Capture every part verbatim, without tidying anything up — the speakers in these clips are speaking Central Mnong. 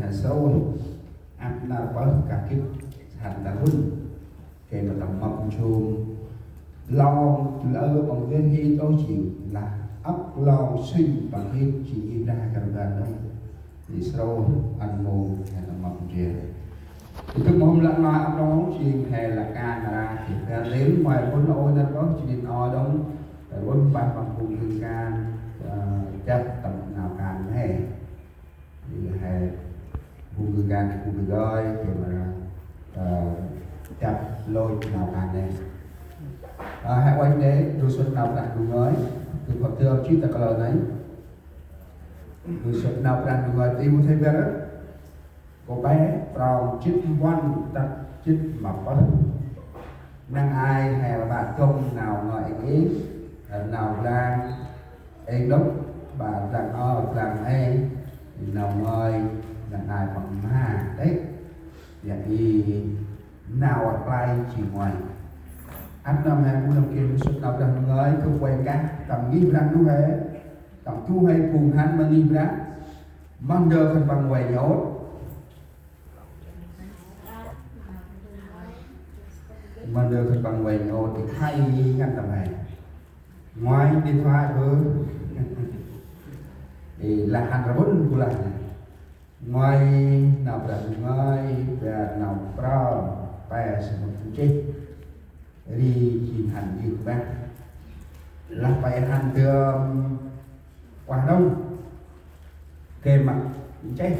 He sâu ăp nar pơh kah gĭt săr ta hun. Gay ma tâm mâp nsum lŏng lơ păng vih hi trôh jêng lah ăp lŏng sĭn păng gĭt jêng i brah kar ban nơh. Ri srôh ăn mâu he tâm mâp ndrel. Ri tơm hôm lăp ma ăp lŏng jêng he lăp kan ra jêng kan rim ngoai bŭn ôi nar pơh jêng nin ôi đŏng. Bŭn pah păng phung gưng kan, ơ, chăp tâm nau kan he. Ri he phung gưng kan phung bi gơi, gay ma, ơ, chăp lôch nau kan he. Ơ, he uănh đê, du sŭt nau Brah Ndu ngơi, gâp hŏ tơm jêh ta kalơ nây. Du sŭt nau Brah Ndu ngơi, Timôthê bar, kô pe, trong jê̆t puăn tât jê̆t ma pơh. Năng ai he rbă dŏng nau ngơi êng êng, nau blang êng đŏng, ƀă blang ơ, blang ê, nau ngơi, năng ai păng mha, têk. Yak i nau rplay jêng ngoai. Ăp nơm he bu nơm geh du sŭt nau Brah Ndu ngơi, gâp ueh kah tâm ngih Brah Ndu he, tâm du huê phung hăn ma ngih Brah, ma ndơ khân păng ueh nhôt. Ma ndơ khân păng ueh nhôt, i khay ngăn tâm he. Ngoai điện thoại bơ. Ê, lah hăn rbŭn bu lah. Ngoai nau Brah Ndu ngơi, Brah nau prao, pe sămƀŭt nchih. Ri jêng hăn yơh bah. Lah pe hăn dơm uah đŏng. Gay ma nchih,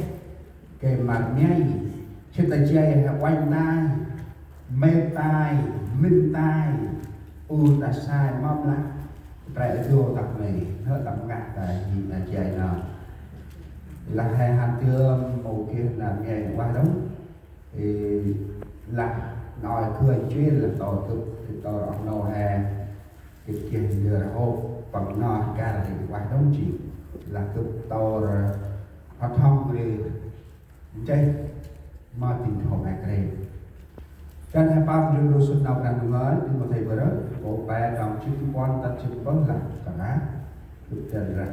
gay ma rnhai, sĭt ta jay he uănh tay, mê̆ tay, mĭn tay, ur ta sai mâm lah, pre dô tăk mê, nơh tâm ngă ta jêng ta jay nơh. Lah he hăn dơm mâu geh nau rnhai uah đŏng. Ê, lah nau kơi jêl lah tât gâp, gâp tât rŏ nau he. Gâp geh ndơ rhôk păng nau kar ri uah đŏng jêng. Lah gâp tât rhŏk hŏng ri nchih ma dĭng hŏm he kre. Kăn he păng ndrel du sŭt nau Brah Ndu ngơi, Timôthê bar, kô pe trong jê̆t puăn tât jê̆t pơh lah kơt nđa. Gâp dăn rah.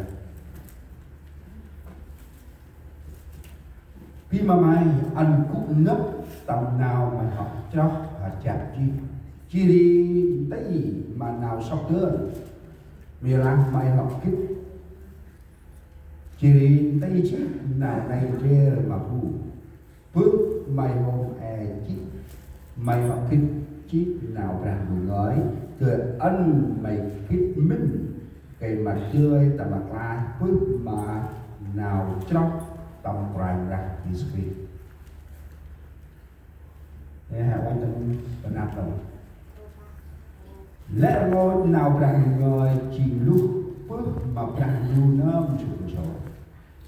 Bi ma may ăn gŭ nâp tâm nau may hŏ chroh rjăp jêh. Jêh ri nti ma nau sŏk dơn. Ƀiălah may hŏ gĭt. Jêh ri nti jêh nau nây ndrel ma bu. Bơh may hôm e jêh. May hŏ gĭt jêh nau Brah Ndu ngơi. Gay ăn may gĭt mĭn. Gay ma dơi tâm rklaih bơh ma nau chroh tâm Kôranh Brah Yêsu Krist. Ê, he uănh tâm păng ăp đŏng. Lĕ rngôch nau Brah Ndu ngơi jêng luh bơh ma Brah Ndu nơm nsum nsôn.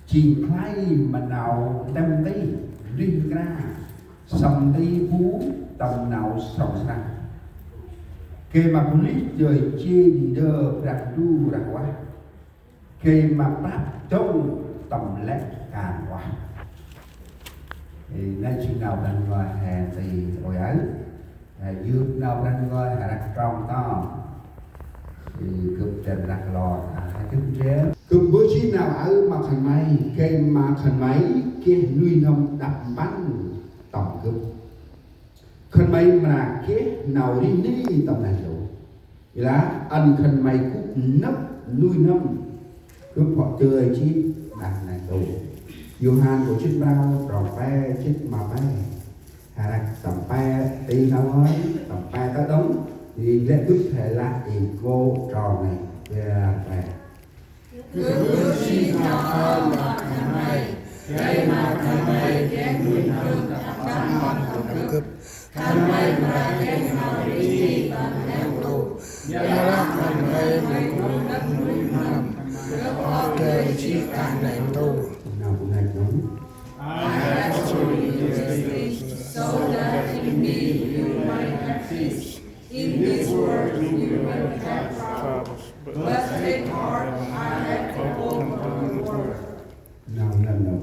Jêng khlay ma nau ntĭm nti, rêh nkra, săm nti bu tâm nau srŏng srăng. Gay ma bunuyh dơi jêng ndơ Brah Ndu rah uah. Gay ma prăp dŏng tâm lĕ kan uah. Ê, nây jêng nau Brah Ndu ngơi he nti ôi aơ. He yơk nau Brah Ndu ngơi he răk trong tơm. Ê, gâp dăn răk lor, a, he gâp ndrel. Gâp mbơh jêh nau aơ ma khân may, gay ma khân may geh nuih n'hâm đăp mpăn tâm gâp. Khân may mra geh nau rêh ni tâm neh ntu. Ƀiălah ăn khân may gŭ nâp nuih n'hâm. Gâp hŏ dơi jêh đah neh ntu. Yôhan kô jê̆t prao trong pe jê̆t ma pe. He răk tâm pe ti nau ngơi, tâm pe ta đŏng. Ri lĕ gâp he lah i kô trong nây. Bar pe. Gâp mbơh jêh nau aơ ma khân may, gay ma khân may geh nuih n'hâm đăp mpăn tâm gâp. Khân may mra geh nau rêh ni tâm neh ntu. Ƀiălah khân may mra gŭ nâp nuih n'hâm. Gâp hŏ dơi jêh đah neh ntu. Nau bu năch nơh. I have told you these things, so that in me you might have peace. In this world you will have trouble, but take heart, I have overcome the world. Nau năm nau.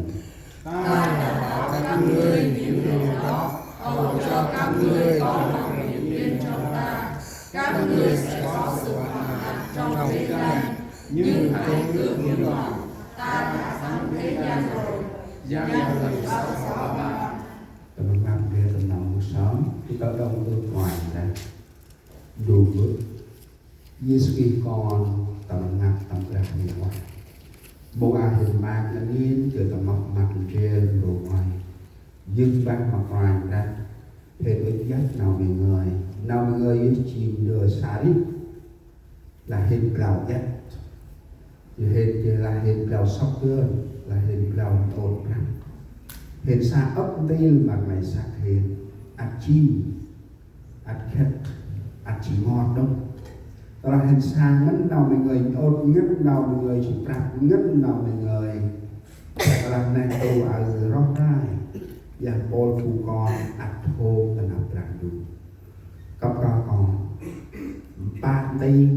Ta đã bảo các ngươi những điều đó, hầu cho các ngươi có lòng niềm tin trong ta. Các ngươi sẽ có sự hoạn nạn trong thế gian, nhưng hãy ước mừng, ta đã thắng thế gian rồi. Tâm rnglăp ri tâm nau mơ sơm, ta đŏng ƀư Kôranh Brah. Đŭng ƀư. Yêsu Krist Kon tâm rnglăp tâm Brah Huêng Ueh. Mâu a hên măk ngăn ngên, geh tâm măk măk ndrel mrô ueh. Yơk mbah ma Kôranh Brah. Hên ŭch iăt nau mĭn ngơi. Nau mĭn ngơi yơh jêng ndơ sa rih. Lah hên blau iăt. Yơh hên, yơh lah hên blau sŏk dơn, lah hên blau ntôt Brah. Hên sa âk ntil ma nglay săk hên, ăt jêng, ăt khât, ăt jêng ngot đŏng. Tơlah hên sa ngăn nau mĭn ngơi, ntôt ngăn nau mĭn ngơi, jêng prăp ngăn nau mĭn ngơi. Tơlah neh ntu aơ roh rai, yơh mpôl phung kon ăt hôm ta năp Brah Ndu. Kăp kơ kon mpă nti,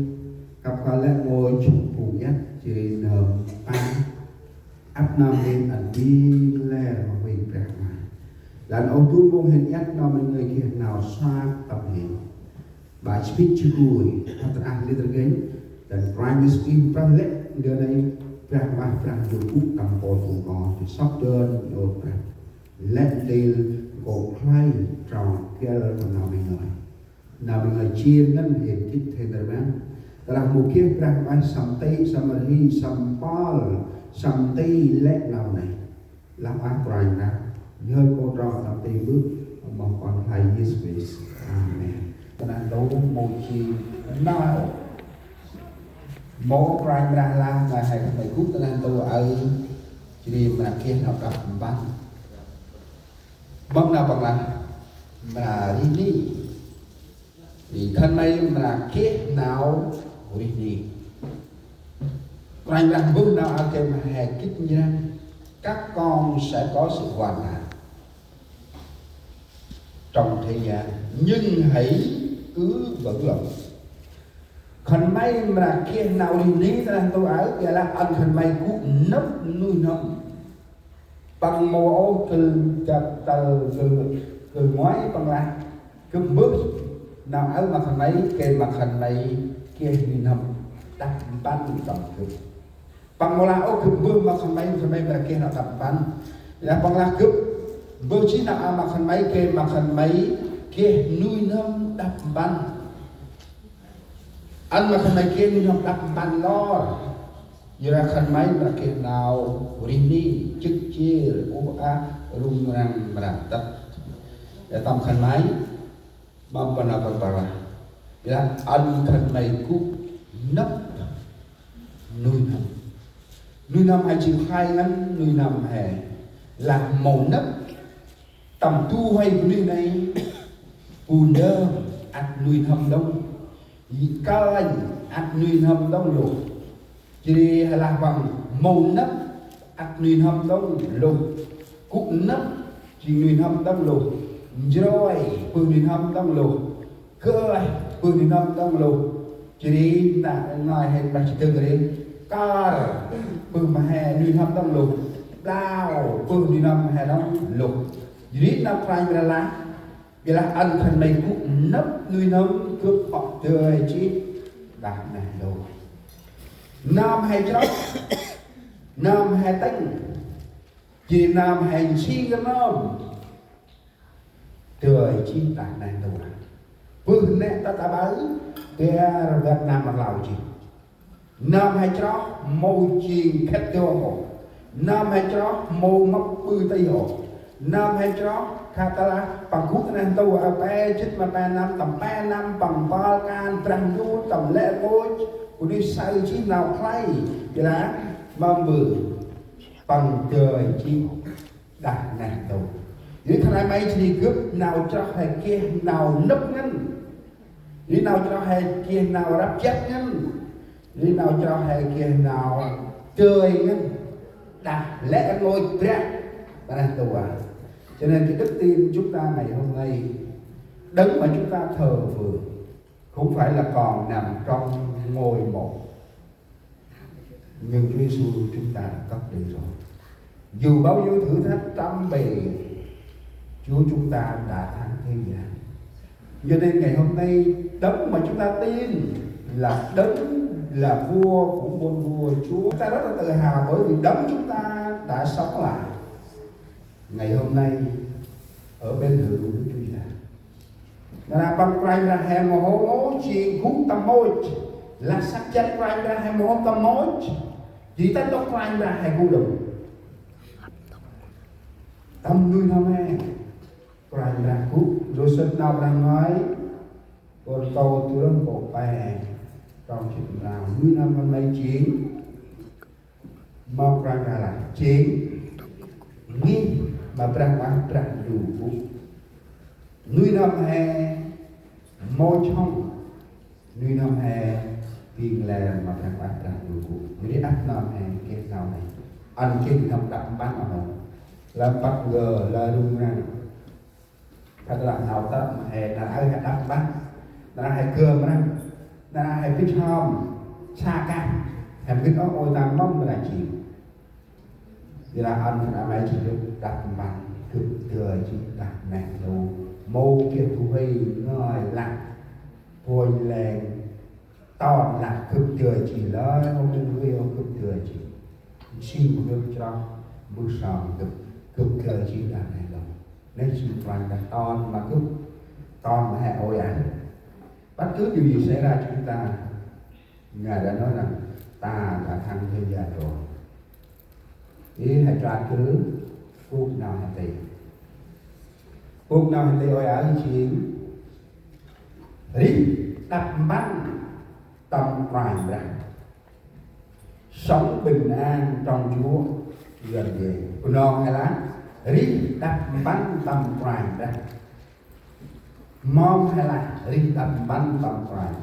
kăp kơ lĕ rngôch phung iăt jêh ri nơm pă, ăp nơm hên ăt bi lĕ rngôch Brah Huêng Ueh. Lah ôh du mông hên iăt nơm ngơi geh nau săk tâm hên. Ƀă jêh bĭt jêh gui, hăt rah lĕ rngênh, dăn Kôranh Yêsu Krist mprơh lĕ ndơ nây Brah Huêng Ueh Brah Ndu gŭ tâm mpôl phung kon, jêh sŏk dơn ntôt Brah. Lĕ ntil nkô̆ khlay trong găl ma nau mĭn ngơi. Nau mĭn ngơi jêr ngăn hên gĭt hên rmăng. Tơlah mâu geh Brah Huêng Ueh săm ti, săm rhi, săm mpơl, săm ti lĕ nau nây. Lah ueh Kôranh Brah, nhhơr kô̆ trong săm ti mbơh, ma Kon Khlay Yêsu Krist. Amen. Ta neh ntu mâu jêng nau mâu Kôranh Brah lah, ma he khân may gŭ ta neh ntu aơ, jêh ri mra geh nau đăp mpăn. Mâm nau Păng lah mra rêh ni. Ri khân may mra geh nau rêh ni. Kôranh Brah mbơh nau aơ gay ma he gĭt njrăng: Các con sẽ có sự hoạn nạn trong thế gian, nhưng hãy cứ vững lòng. Khân may mra geh nau rêh ni ta neh ntu aơ, ƀiălah ăn khân may gŭ nâp nuih n'hâm. Păng mâu ôh gâp dăp tal gâp, gâp ngoai Păng lah gâp mbơh nau aơ ma khân may, gay ma khân may geh nuih n'hâm đăp mpăn tâm gâp. Păng mâu lah ôh gâp mbơh ma khân may, khân may mra geh nau đăp mpăn. Lah Păng lah gâp mbơh jêh nau aơ ma khân may, gay ma khân may geh nuih n'hâm đăp mpăn. Ăn ma khân may geh nuih n'hâm đăp mpăn lor. Yor ri khân may mra geh nau rêh ni, jŏk jêr, uh ah, rŭng răng mra tât. Yor tâm khân may, mâm pa nau Păng lah. Yor ri ăn khân may gŭ nâp nuih n'hâm. Nuih n'hâm he jêng khlay ngăn nuih n'hâm he. Lah mâu nâp tâm du huê bunuyh nây, bu nơm ăt nuih n'hâm đŏng. Kơnh ăt nuih n'hâm đŏng lôh. Jêh ri lah Păng mâu nâp ăt nuih n'hâm đŏng lôh. Gŭ nâp jêng nuih n'hâm đŏng lôh. Njroi bơh nuih n'hâm đŏng lôh. Gơh bơh nuih n'hâm đŏng lôh. Jêh ri nau ngơi hên ma jêh dâng ri. Kar bơh ma he nuih n'hâm đŏng lôh. Blau bơh nuih n'hâm ma he đŏng lôh. Jêh ri nau Kôranh Brah lah, ƀiălah ăn khân may gŭ nâp nuih n'hâm gâp hŏ dơi jêh đah neh ntu. Nơm he chroh, nơm he tĭng, jêh nơm he nsing rnơm, dơi jêh đah neh ntu. Bơh nĕ tât aƀaơ, bar Việt Nam rlau jêh. Nơm he chroh mâu jêng khât dơm ôh. Nơm he chroh mâu mâp ƀư tih ôh. Nơm he chroh khă tơlah păng gŭ ta neh ntu aơ pe jât ma pe năm, tâm pe năm păng mpơl kan Brah Ndu tâm lĕ rngôch, bunuyh saơ jêh nau khlay, ƀiălah mâm bơh păng dơi jêh đah neh ntu. Yor ri khân ay may jêh ri gâp nau chroh he geh nau nâp ngăn. Yor ri nau chroh he geh nau răp jăp ngăn. Yor ri nau chroh he geh nau dơi ngăn. Đah lĕ rngôch Brah ta neh ntu aơ. Cho nên cái đức tin chúng ta ngày hôm nay, Đấng mà chúng ta thờ phượng, không phải là còn nằm trong ngôi mộ, nhưng Chúa Giêsu chúng ta đã cất đi rồi. Dù bao nhiêu thử thách trăm bề, Chúa chúng ta đã thắng thế gian. Cho nên ngày hôm nay, Đấng mà chúng ta tin là Đấng là Vua của muôn vua, Chúa, chúng ta rất là tự hào bởi vì Đấng chúng ta đã sống lại. Ngày hôm nay ở bên hữu Đức Chúa Giêsu. Nar aơ păng Kôranh Brah he mâu hôm ôh jêng gŭ tâm môch. Lah săk jăn Kôranh Brah he mâu hôm tâm môch. Jêh tât ntŭk Kôranh Brah he gŭ đŏng. Tâm nuih n'hâm he Kôranh Brah gŭ, ndrôsât nau Brah ngơi. Kôrintô du rơh kô pe, trong jê̆t prao. Nuih n'hâm he jêng ma Kôranh Brah lah jêng ngih ma Brah Huêng Brah Ndu gŭ. Nuih n'hâm he mâu chông, nuih n'hâm he bi nglen ma Brah Huêng Brah Ndu gŭ. Ri ăp n'hâm he geh nau nây. Ăn geh n'hâm đăp mpăn a hŏ. Lah păt ngơ, lah rŭng răng. Kăt lah nau tât ma he nar aơ he đăp mpăn, nar aơ he gơm răng, nar aơ he bĭch hom sa kah, he mĭn ôh ôi ta mâm mra jêng. Ri lah ăn khân may jêng đăp mpăn gâp dơi jêh đah neh ntu mâu geh du huê ngơi lah, huêng leng ton lah gâp dơi jêh lơi, hôm mâu huê ôh gâp dơi jêh. Nsing gâp chroh, mbơh sơm gâp, gâp dơi jêh đah neh ntu. Nây jêng Kôranh Brah ton ma gâp, ton ma he ôi a. Bất cứ điều gì xảy ra cho chúng ta, Ngài đã nói rằng ta đã thắng thế gian rồi. Ri he tlât gâp, pŭk nau he tih. Pŭk nau he tih ôi a jêng rêh đăp mpăn tâm Kôranh Brah. Sống bình an trong Chúa. Yơn dê. Bunong he lah rêh đăp mpăn tâm Kôranh Brah. Mâm he lah rêh đăp mpăn tâm Kôranh.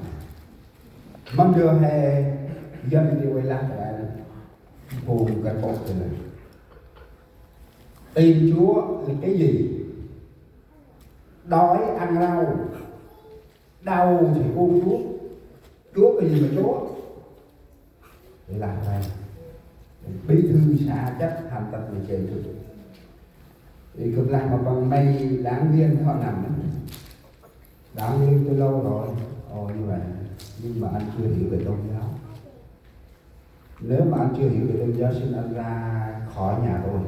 Mâm dơ he Yơn dê ueh lah kơ phung cán bộ thế này. Tìm Chúa là cái gì? Đói ăn rau, đau thì uống thuốc. Chúa cái gì mà Chúa? Là thầy. Bí thư xã chắc hàn tật mà chê chụp. Thì gâp lah ma păng may đảng viên họ nằm. Đảng viên tôi lâu rồi. Ồ, như vậy. Nhưng mà anh chưa hiểu về tôn giáo. Nếu mà anh chưa hiểu về tôn giáo, xin anh ra khỏi nhà tôi.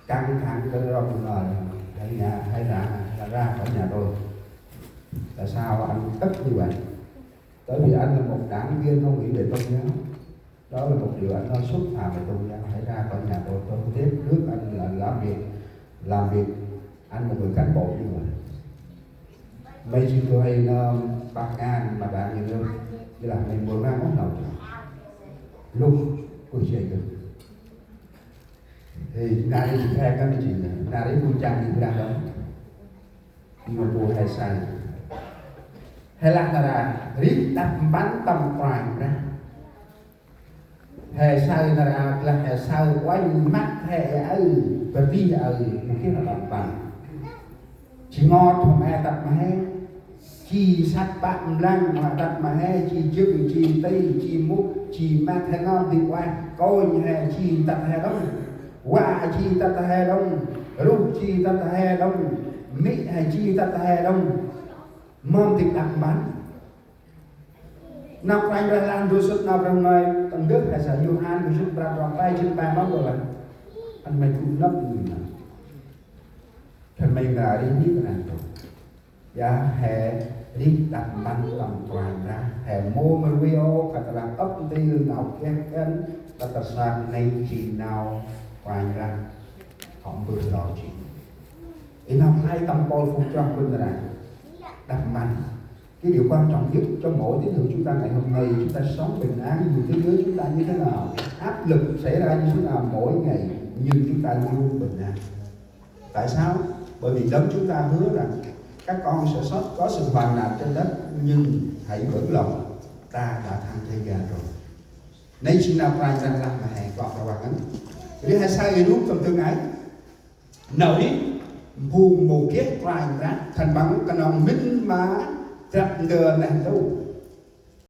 Căng thẳng cỡ rồng rồi, hãy nhà, hãy ra, ra khỏi nhà tôi. Tại sao anh tức như vậy? Bởi vì anh là một đảng viên không nghĩ về tôn giáo. Đó là một điều anh nói xúc phạm về tôn giáo. Hãy ra khỏi nhà tôi. Tôi không tiếp nước anh là làm việc, làm việc. Anh một người cán bộ như vậy. May jêng du huê nơm pah kan ma đảng nhà nước, ri lah may mâu răng ôh nau. Lŭ, kuh jay gâp. Thì nau ri he kăn jêng, nau ri bu chăng ri Brah đŏng. Mâu bu he say. He lah nar aơ rêh đăp mpăn tâm Kôranh Brah. He saơ nar aơ, lah he saơ uănh măt he aơ, bơh aơ, mâu geh nau đăp mpăn. Ji ngot hôm he tât ma he, ji săk pă mlăng ma tât ma he, ji jâng, ji ti, ji mŭk, ji măt he nơm dĭk ueh, kônh he ji tât he đŏng, va ji tât he đŏng, ruh ji tât he đŏng, mê̆ he ji tât he đŏng. Mâm dĭk đăp mpăn. Nau Kôranh Brah lah ndrôsât nau Brah ngơi tâm dơh he sa Yôhan, kô̆ jât prăp trong pe, jât pe mâm dô lah. Ăn may gŭ năp nuih nơm. Khân may ngơi rêh ni kơnang tông. Ya he rêh đăp mpăn tâm Kôranh Brah. He mâu mrvê ôh, kăt lah ăp ntil nau geh kăn, kăt lah săk nây jêng nau Kôranh Brah. Hŏ mbơh lor jêh. Ê nau khlay tâm pôl phung chroh bân rai. Đăp mpăn. Cái điều quan trọng nhất cho mỗi tín hữu chúng ta ngày hôm nay, chúng ta sống bình an, dù thế giới chúng ta như thế nào, áp lực xảy ra như thế nào mỗi ngày, nhưng chúng ta luôn bình an. Tại sao? Bởi vì Đấng chúng ta hứa rằng các con sẽ sót có sự hoạn nạn trên đất, nhưng hãy vững lòng, ta đã thắng thế gian rồi. Nây jêng nau Kôranh Brah lah ma he, klŏ rvăng ngăn. Ri he saơ ênuk tâm dâng ay. Nau ri, phung mâu geh Kôranh Brah, khân păng knŏng mĭn ma drăp ndơ neh ntu.